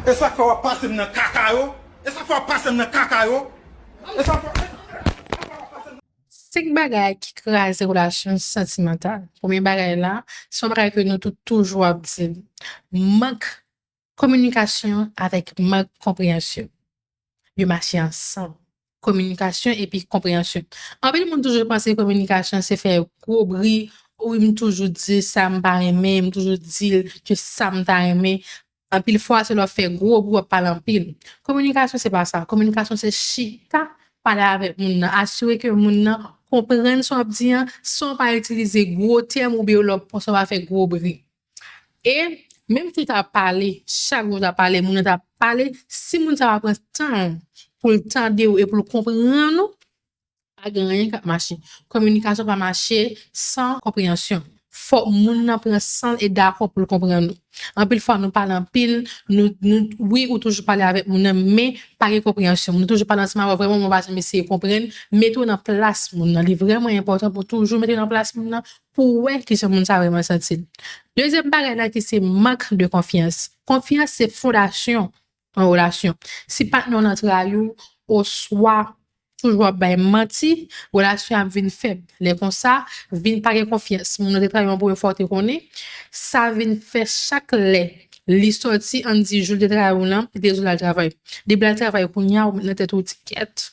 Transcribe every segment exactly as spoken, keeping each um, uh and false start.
E sa k fè w ap pase m nan kaka yo? E sa k fè w ap pase m nan kaka yo? E sa k fè Senk bagay ki kraze relasyon santimantal. Premye bagay la, se yon bagay ke nou tout toujou ap di. Mank kominikasyon avèk mank konpreyansyon. Yo mache ansanm. Kominikasyon epi konpreyansyon. Anpil moun toujou panse kominikasyon se fè gwo bri, wi, m toujou di sa m pa renmen, m toujou di l ke sa m ta renmen. Anpil fwa, se lè w ap fè gwo bri, w ap pale anpil. Kominikasyon, se pa sa. Kominikasyon, se chita, pale avèk moun nan. Asire ke moun nan konprann sa w ap di an, san w pa itilize gwo tèm oubyen lè w ap panse w pa fè gwo bri. E menm si w ta pale, chak jou w ta pale, moun nan ta pale, si moun sa pa pran tan pou l tande w e pou l konprann ou, pa gen anyen k ap mache. Kominikasyon pa mache san konpreyansyon. Fòk moun nan pran san l e dakò pou l konprann ou. Anpil fwa, nou pale anpil, nou, nou, wi, ou toujou pale avèk moun nan, men pa gen konpreyansyon. Moun nan toujou pale ansanm avè w, vrèman, moun pa janm eseye konprann. Mete w nan plas moun nan. Li vrèman enpòtan pou w toujou mete w nan plas moun nan, pou w wè kijan moun sa vrèman santi l. Dezyèm bagay la ki se mank de konfyans. Konfyans se fondasyon yon relasyon. Si patnè w nan trayi w, oswa toujou ap bay manti, relasyon ap vin fèb. Lè konsa, vin pa gen konfyans. Moun nan te trayi w an premye fwa, w te konnen. Sa vin fè chak lè li sòti, ann di jou l te trayi w lan, li te di w l al travay. Depi l al travay kounye a, ou met nan tèt ou, di kèt,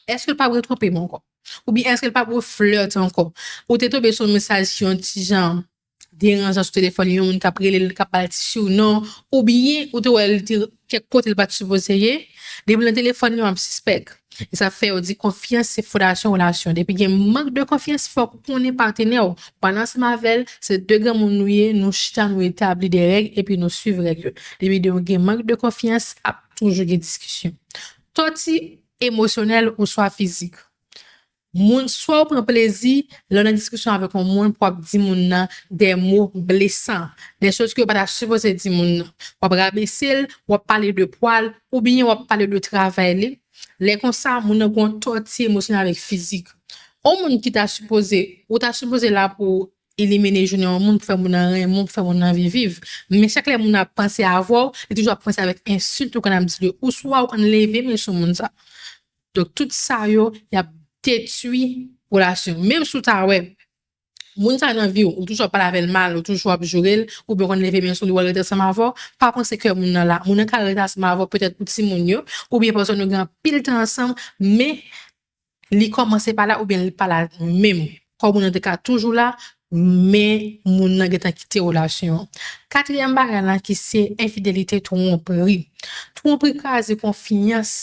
èske l p ap retwonpe m ankò? Oubyen èske l p ap reflète ankò? Ou te tonbe sou yon mesaj ki yon ti jan deranjan sou telefòn, yon moun k ap rele l, k ap ba l ti sinon, oubyen ou te wè l te kèk kote l pa t sipoze ye, depi l nan telefòn li, m ap sispèk. E sa fè yo di konfyans se fondasyon relasyon. Depi gen mank de konfyans, fòk ou konnen patnè w, pale ansanm avè l, se de granmoun nou ye, nou chita, nou etabli de règ, epi nou swiv règ yo. Depi gen mank de konfyans, ap toujou gen diskisyon. Tòti emosyonèl oswa fizik. Moun, swa w pran plezi lè w nan diskisyon avèk yon moun pou w ap di moun nan de mo blesan, de choz ke w pa ta sipoze di moun nan. W ap rabese l, w ap pale de pwa l, oubyen w ap pale de travay li. Lè konsa, moun nan gen yon tòti emosyonèl avèk fizik. Yon moun ki ta sipoze, ou ta sipoze la pou elimine jounen yon moun, pou fè moun nan renmen w, pou fè moun nan anvi viv. Men chak lè moun nan ap panse avè w, li toujou ap panse avèk ensilt ou konn ap di li, oswa ou konn leve men sou moun sa. Donk, tout sa yo, y ap detwi relasyon. Menm si w ta wè, moun sa nan vi w, ou toujou ap pale avè l mal, ou toujou ap joure l, oubyen w konn leve men sou li, w al rete ansanm avè w, pa panse ke moun nan la. Moun nan ka rete ansanm avè w, petèt pou timoun yo, oubyen paske nou gen anpil tan ansanm, men li kòmanse pa la, oubyen li pa la menm. Kò moun nan te ka toujou la, men moun nan gentan kite relasyon an. Katriyèm bagay la ki se enfidelite, twonpri. Twonpri kraze konfyans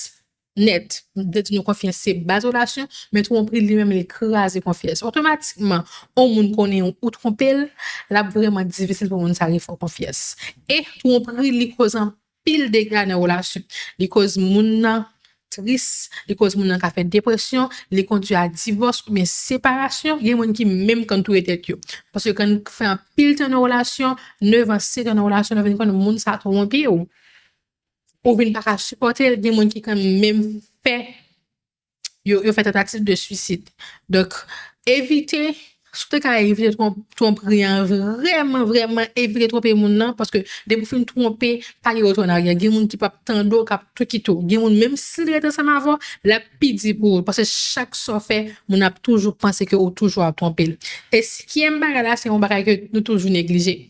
nèt. M te di nou konfyans se baz relasyon, men twonpri li menm li kraze konfyans. Otomatikman, yon moun konnen ou twonpe l, l ap vrèman difisil pou moun sa refè w konfyans. E twonpri li koz anpil dega nan relasyon. Li koz moun nan tris, li koz moun nan ka fè depresyon, li kondui a divòs oubyen separasyon. Gen moun ki menm konn touye tèt yo. Paske kan fè anpil tan nan relasyon, nèf an, sèt an nan relasyon, nou vin konn moun sa twonpe w. Ou vin pa ka sipòte l, gen moun ki konn menm fè, yo, yo fè tantativ de swisid. Donk, evite, si w te ka evite twon-, twonpri an, vrèman, vrèman evite twonpe moun nan, paske depi w fin twonpe, pa gen retounen aryè. Gen moun ki p ap tande w, k ap tou kite w. Gen moun, menm si l ret ansanm avè w, l ap pi di pou ou, paske chak sa w fè, moun ap toujou panse ke ou toujou ap twonpe l. E senkyèm bagay la, se yon bagay ke nou toujou neglije.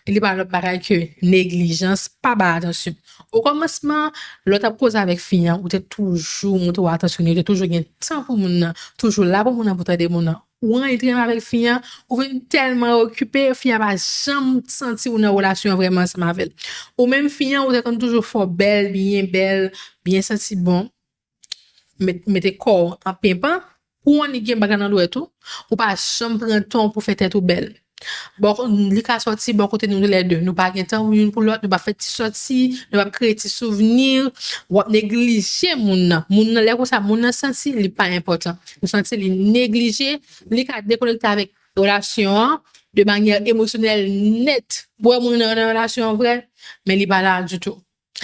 E li pa lòt bagay ke neglijans, pa bay atansyon. Okòmansman, lè w t ap koze avèk fi an, ou te toujou montre w atansyone, ou te toujou gen tan pou moun nan, toujou la pou moun nan, pou tande moun nan. Ou antre menm avèk fi an, ou vin tèlman okipe, fi an pa janm santi ou nan relasyon vrèman ansanm avè l. Ou menm fi an, ou te konn toujou fè w bèl, byen bèl, byen santi bon. Met-, mete kò w an penpan, pou w annik gen bagay nan dwèt ou, ou pa janm pran tan w pou fè tèt ou bèl. Bon, li ka sòti bò kote nou toulède. Nou pa gen tan youn pou lòt, nou pa fè ti sòti, nou pa kreye ti souvni, w ap neglije moun nan. Moun nan, lè konsa, moun nan santi li pa enpòtan. Li santi li neglije, li ka dekonekte avèk relasyon an de manyè emosyonèl nèt. Ou wè moun nan nan relasyon an vre, men li pa la ditou.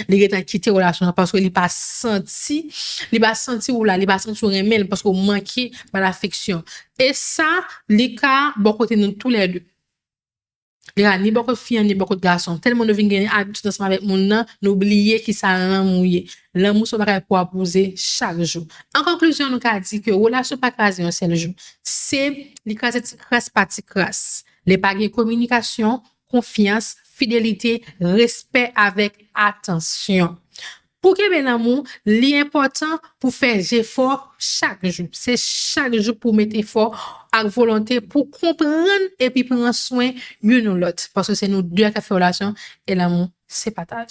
Li gentan kite relasyon an paske li pa santi, li pa santi ou la, li pa santi ou renmen l paske ou manke ba l afeksyon. E sa, li ka bò kote nou toulède. Li ka ni bò kot fi an, ni bò kot gason. Tèlman nou vin gen abitid ansanm avèk moun nan, nou bliye kisa lanmou ye. Lanmou se yon bagay pou apwouze chak jou. An konklizyon, nou ka di ke relasyon pa kraze yon sèl jou. Se, li kraze ti kras pa ti kras. Lè pa gen kominikasyon, konfyans, fidelite, respè avèk atansyon. Pou kenbe lanmou, li enpòtan pou fè jefò chak jou. Se chak jou pou w mete efò ak volonte pou w konprann epi pran swen youn ou lòt. Paske se nou de k ap fè relasyon e lanmou se pataj.